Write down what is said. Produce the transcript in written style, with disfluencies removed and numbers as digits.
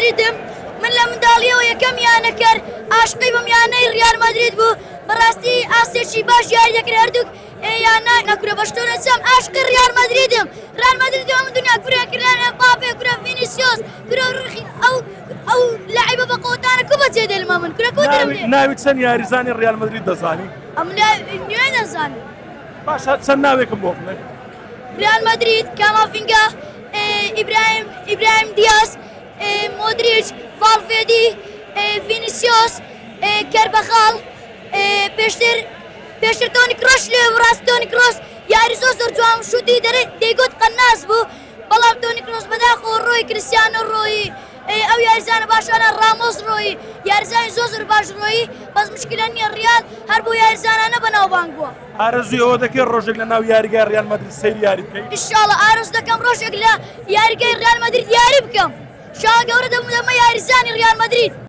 مەدریدم من لە منداڵیەوە یەکەم یانە کەر ئاشقی بم یانەی ریال مەدرید بوو بەڕاستی ئاستێکی باش یاری دەکرد هەردووک یانە نەکورە بەشتۆنە چەم ئاشقی ریال مەدریدم ریال مەدرید هەموو دنیا کورە کریان ئێمباپێ کورە ڤینیسیۆس کورە ڕخی ئەو ئەو لعیبە بە قوتانە کو بەجێ دێلمە من کورە کو درم لێ ناوی چەند یاریزانی ریال مەدرید دەزانی؟ ئەم نوێ نەزانم. باشە چەند ناوێکم بۆ بڵێ. ریال مەدرید کامافینگا ئیبراهیم ئیبراهیم دیاز مۆدریچ ڤاڵڤێدی ڤینیسیۆس کەربەخاڵ پێشتر پێشتر تۆنی کرۆش لێ ڕاست تۆنی کرۆس یاری زۆر زۆر جوان شوتی دەرێ دەیگوت قەناس بوو بەڵام تۆنی کرۆس بەداخەوە ڕۆی کریستیانۆ ڕۆیی ئەو یاریزانە باشانە ڕامۆس ڕۆیی یاریزانی زۆر زۆر باش ڕۆیی بەس مشکلە نییە ڕیال هەر بۆ یاریزانانە بەناوبانگ بووە. ئارەزووی ئەوە دەکەی ڕۆژێک لە ناو یاریگای ڕیال مەدرید سەیری یاری بکەی؟ ئیشاڵا ئارەزوو دەکەم ڕۆژێک لە یاریگای ڕیال مەدرید یاری بکەم. شا گەورە دەبم دەبمە یاریزانی ڕیال مەدرید.